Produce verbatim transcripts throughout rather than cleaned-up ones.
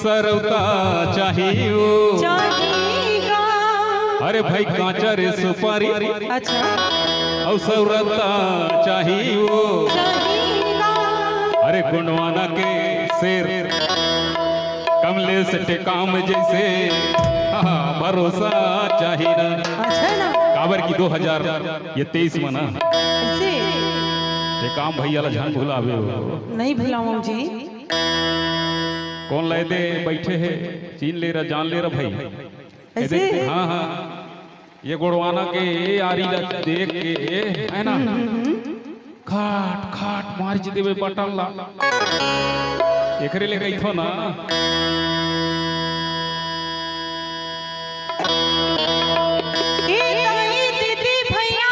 सरौता चाही वो। चाही गा। अरे भाई, कांचा रे सुपारी। अच्छा। अउ सौरता चाही वो। चाही गा। अरे गोंडवाना के शेर कमलेश टेकाम जइसे, हाँ, भरोसा चाही ना। अच्छा ना। काबर कि दो हजार ये तेईस में ना, कैसे? टेकाम भैया ला झन भुलावे हो। नहीं भुलाऊं जी। कोन लय दे बइठे हे, चिन ले रहा, जान ले रहा भाई। ऐसे? ये देख, हाँ, हाँ, ये गोंडवाना के ये आरी ला देख के, है ना, खाट खाट मार जी देवे बटन ला। एकरे ले कहिथो ना। ए दाई दीदी भैया,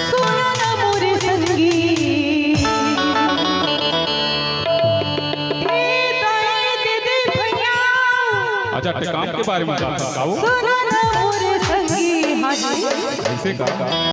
सुन न मोर संगी। ए दाई दीदी भैया। अच्छा, टेकाम के बारे में बात बताओ। सुन न मोर संगी, हाँ जी। ऐसे का?